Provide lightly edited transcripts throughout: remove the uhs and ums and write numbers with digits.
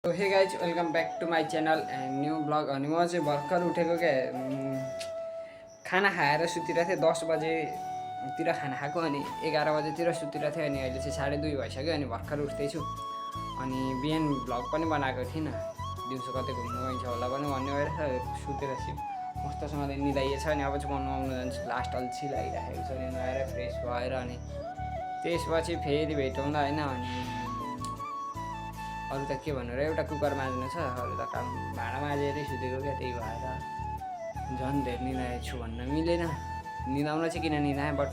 हे guys welcome back to my channel and new vlog. अनि म चाहिँ भर्खर उठेको क्या खाना खाएर सुतिरहेको थिएँ। 10 बजेतिर खाना खाएको अनि 11 बजेतिर सुतिरहेको थिएँ। अनि अहिले चाहिँ 2:30 भइसक्यो। अनि भर्खर उठ्दैछु। अनि बिहान भ्लग पनि बनाएको थिइनँ। दिउँसो कतै घुम्नु गइन्छ होला पनि भन्ने भएर सुतेर छु। मस्तसँगले निदाइएछ। अनि अब चाहिँ म नुहाउनु जान्छु। लास्ट अल्छी लागिरहेको छ। अनि नुहाएर फ्रेस भएर अनि त्यसपछि फेरि भेटौँला होइन। अनि अरू त के भन्नु र, एउटा कुकर माझ्नु छ, अरू त काम भाँडा माझेरै सुतेको क्या। त्यही भएर झन् धेरै निदाएको छु भन्न मिलेन। निदाउन चाहिँ किन निदाएँ, बट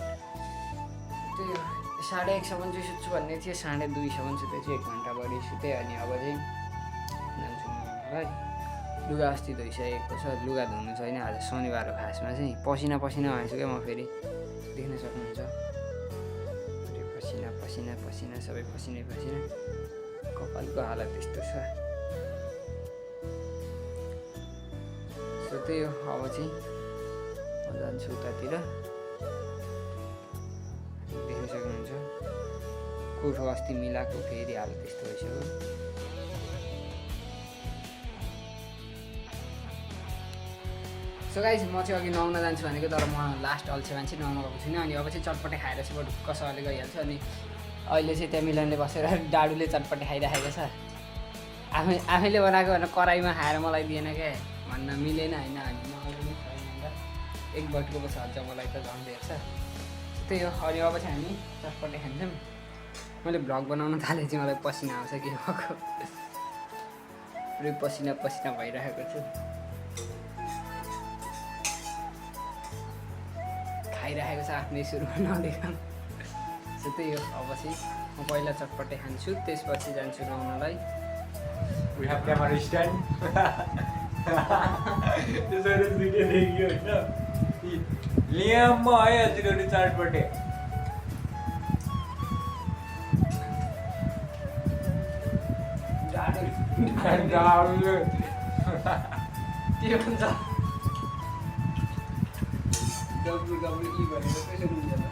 त्यो 1:30सम्म चाहिँ सुत्छु भन्ने थियो। 2:30सम्म सुतेछु, 1 घन्टा बढी सुतेँ। अनि अब चाहिँ जान्छु नुहाउनलाई। लुगा अस्ति धोइसकेको छ, लुगा धुनु छैन। आज शनिबार हो खासमा चाहिँ। पसिना भएछु क्या म, फेरि देख्न सक्नुहुन्छ। पसिना सबै पसिना कपालको हालत त्यस्तो छ। सो त्यही हो। अब चाहिँ म जान्छु उतातिर। देख्न सक्नुहुन्छ कोठो अस्ति मिलाएको, फेरि हालत त्यस्तो भइसक्यो। सो गाइस म चाहिँ अघि नुहाउन जान्छु भनेको, तर म लास्ट अल्छे मान्छे, नुहाउन गएको छुइनँ। अनि अब चाहिँ चटपटे खाएर चाहिँ बरु ढुक्कसँगले गइहाल्छ। अनि अहिले चाहिँ त्यहाँ मिलनले बसेर डाडुले चटपटे खाइरहेको छ। आफैले बनाएको भनेर कराईमा खाएर मलाई दिएन क्या, भन्न मिलेन होइन। अनि म अहिले एक बटुको पो छ मलाई त झन् दिएको छ। त्यही हो। अनि अब चाहिँ हामी चटपटे खान्छौँ। मैले भ्लग बनाउन थालेँ चाहिँ मलाई पसिना आउँछ के भएको, पुरै पसिना भइरहेको छु। खाइरहेको छ आफ्नै सुरुमा नदेखाउँ। सो त्यही हो। अब चाहिँ म पहिला चटपटे खान्छु, त्यसपछि जान्छु नुहाउनलाई। We have camera stand. त्यसरी भिडियो देखियो होइन। लियाममा है हजुरहरू चटपटे। डाडु के भन्छ, WWE भनेर कसरी हुन्छ त?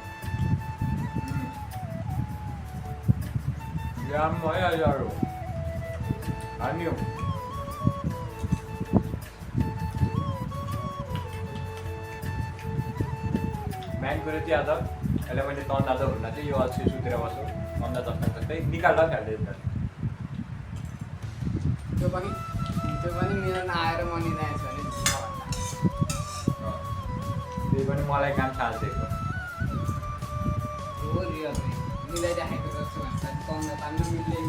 लियाममा है हजुरहरू हान्यो। म्यान कुरो चाहिँ आज यसलाई मैले त अन्दाज भन्दा चाहिँ यो अल्छी सुतेर बस्छु अन्दाज जस्तै निकाल्दा खेल्दै त्यो पनि मेरो नआएर म निदाएछु भने त्यही पनि मलाई काम छाल्दिएको हो। रियल निदाइराखेको जस्तो भन्छ, पाउन पाउनु मिल्दैन।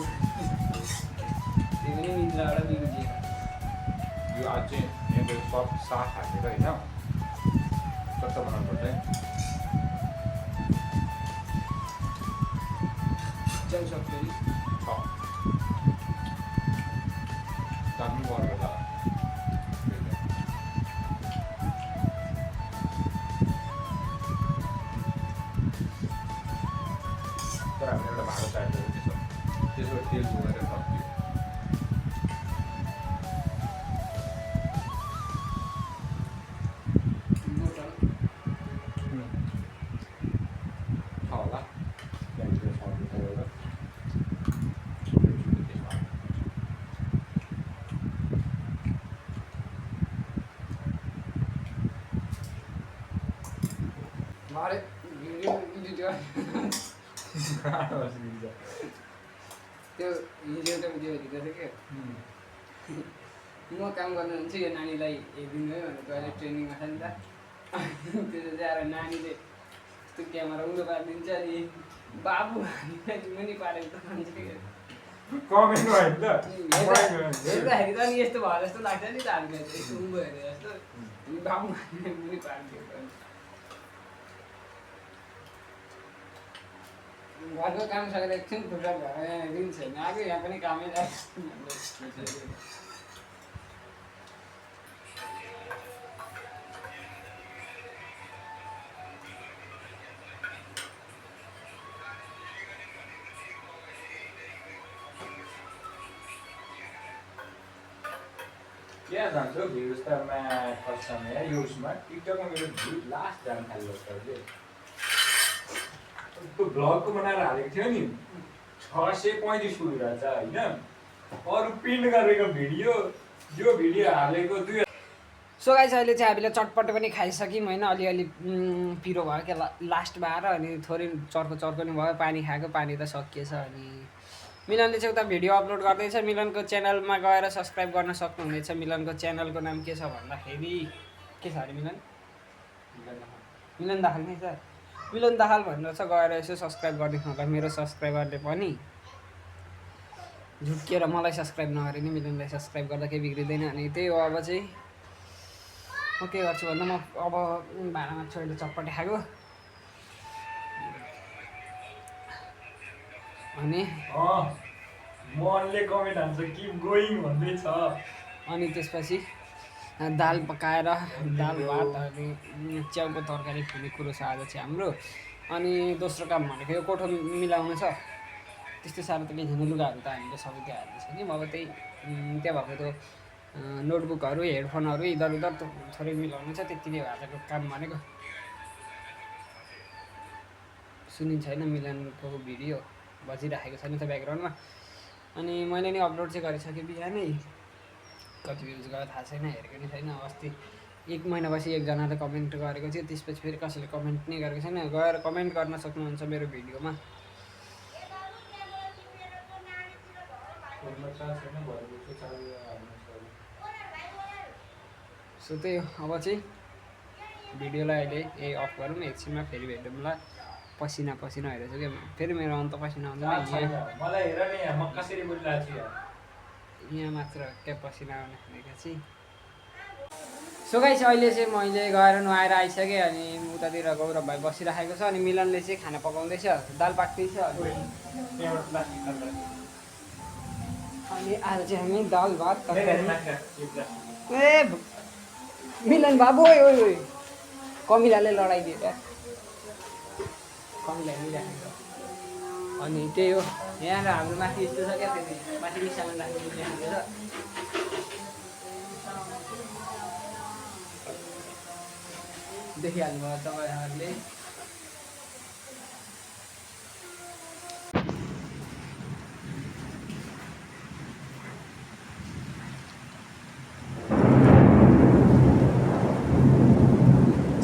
त्यही पनि निद्राबाट बिग्रिएर यो आज चाहिँ यहाँको सब साथ हालेर होइन सट्ट बनाउनु पर्छ है। सक्यो जानु पर्छ त। तर हामीले एउटा भाडो चाहिएको त्यसो तेल धोएर सक्यो। अरे भिडियो त्यो हिजो एउटा भिडियो हेरेको थियो क्या। म काम गर्नु जान्छु, यो नानीलाई हेरिदिनु है भनेर अहिले ट्रेनिङमा छ नि त। त्यो चाहिँ आएर नानीले यस्तो क्यामेरा उँधो पारिदिन्छ। अनि बाबु मुनि पारेको त मान्छे हेर्दाखेरि त अनि यस्तो भयो जस्तो लाग्छ नि त हामीलाई, यस्तो उँभो हेरेर जस्तो। बाबु मुनि पारिदिएको घरको काम सकेर एकछिन फुर्सद भएर दिन छैन। आएको यहाँ पनि कामै क्या जान्छु भ्युज त फर्स्ट समय यो उसमा टिकटकमा मेरो भ्यू लास्ट जान थाल्यो। त्यो भ्लगको बनाएर हालेको थियो नि 635 पुगिरहेछ होइन। अरू प्रिन्ट गरेको भिडियो यो भिडियो हालेको 2 सो गाइस अहिले चाहिँ हामीले चटपट पनि खाइसक्यौँ होइन अलिअलि पिरो भयो क्या लास्टमा आएर अनि थोरै चर्को नि भयो पानी खाएको पानी त सकिएछ अनि मिलनले चाहिँ उता भिडियो अपलोड गर्दैछ मिलनको च्यानलमा गएर सब्सक्राइब गर्न सक्नुहुनेछ मिलनको च्यानलको नाम के छ भन्दाखेरि के छ अरे मिलन दाहाल नै छ मिलन दाहाल भनेर छ गएर यसो सब्सक्राइब गरिदिनु होला मेरो सब्सक्राइबरले पनि झुक्किएर मलाई सब्सक्राइब नगरे नि मिलनलाई सब्सक्राइब गर्दा केही बिग्रिँदैन अनि त्यही हो अब चाहिँ म के गर्छु भन्दा म अब भाँडामा छोडेर चटपटे खाएको अनि मनले कमेन्ट हान्छ किप गोइङ भन्दै छ अनि त्यसपछि दाल पकाएर दाल भात अनि च्याउको तरकारी खाने कुरो छ आज चाहिँ हाम्रो अनि दोस्रो काम भनेको यो कोठो मिलाउनु छ त्यस्तो साह्रो त केही छैन लुगाहरू त हामीले सबै त्यहाँ हाल्नु छ कि अब त्यही त्यहाँ भएको त्यो नोटबुकहरू हेडफोनहरू इधर उधर थोरै मिलाउनु छ त्यति नै हो आजको काम भनेको सुनिन्छ होइन मिलानको भिडियो बजिराखेको छ नि त ब्याकग्राउन्डमा अनि मैले नि अपलोड चाहिँ गरिसकेँ बिहानै कति भ्युज गयो थाहा छैन हेरेको नि छैन अस्ति 1 महिनापछि एकजनाले कमेन्ट गरेको थियो त्यसपछि फेरि कसैले कमेन्ट नै गरेको छैन गएर कमेन्ट गर्न सक्नुहुन्छ मेरो भिडियोमा सो त्यही हो अब चाहिँ भिडियोलाई अहिले यही अफ गरौँ एकछिनमा फेरि भेटौँला पसिना हेरेछु क्या फेरि मेरो अन्त पसिना आउँदैन मलाई हेर नि म कसरी बोलिरहेको छु यहाँ मात्र क्या पसिना आउने भनेको चाहिँ सो गाइस अहिले चाहिँ मैले गएर नुहाएर आइसकेँ अनि उतातिर गौरव भाइ बसिराखेको छ अनि मिलनले चाहिँ खाना पकाउँदैछ दाल पाक्दैछ अनि आज चाहिँ हामी दाल भात ए मिलन बाबु ओइ कमिलाले लडाइदियो क्या कमिला मिलाएको अनि त्यही हो यहाँ हाम्रो माथि यस्तो छ क्या त्यति माथि सामान राख्नु लेखेको छ देखिहाल्नुभयो तपाईँहरूले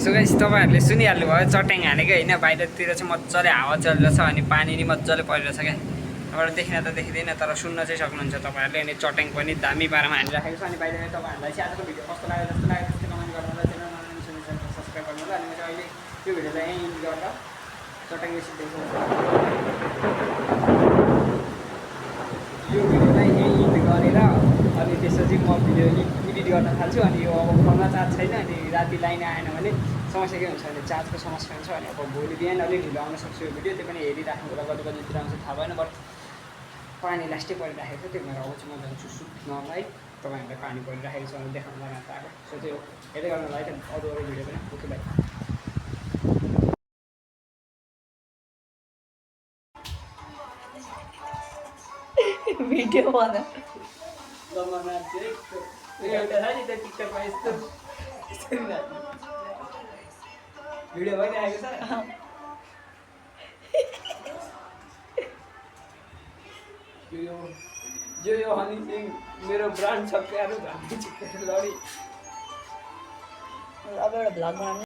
सो गाइस तपाईँहरूले सुनिहाल्नुभयो चट्याङ हानेको होइन बाहिरतिर चाहिँ मजाले हावा चलिरहेछ अनि पानी नि मजाले परिरहेछ क्या तपाईँबाट देखिन त देखिँदैन तर सुन्न चाहिँ सक्नुहुन्छ तपाईँहरूले अनि चट्याङ पनि दामी पारामा हानिराखेको छ अनि बाहिर तपाईँहरूलाई चाहिँ आजको भिडियो कस्तो लाग्यो जस्तो लाग्यो त्यस्तो कमेन्ट गर्नु होला च्यानलमा सब्सक्राइब गर्नु होला अनि मैले अहिले यो भिडियोलाई यहीँ इन्ड गरेर चट्याङ सिक्दैछु यो भिडियोलाई यहीँ इन्ड गरेर अनि त्यसपछि म भिडियो एडिट गर्न थाल्छु अनि यो अब फोनमा चार्ज छैन अनि राति लाइन आएन भने समस्या के हुन्छ भने चार्जको समस्या हुन्छ अनि अब भोलि बिहान अलिक ढिलो आउन सक्छु यो भिडियो त्यो पनि हेरिराख्नु होला कति बजीतिर आउँछ थाहा भएन बट पानी लास्टै परिराखेको थियो त्यही भएर आउँछु म जान्छु सुत्नलाई तपाईँहरूलाई पानी परिराखेको छ भने देखाउनु गर्न आएको सो त्यो हेर्दै गर्नुलाई अरू भिडियो पनि ओके बाई भिडियो बना एउटा छ नि त्यो टिकटकमा यस्तो भिडियो भइरहेको छ यो हनी सिंह मेरो ब्रान्ड छ प्यारो भन्ने चिक्केर लडी अब एउटा भ्लग बनाउने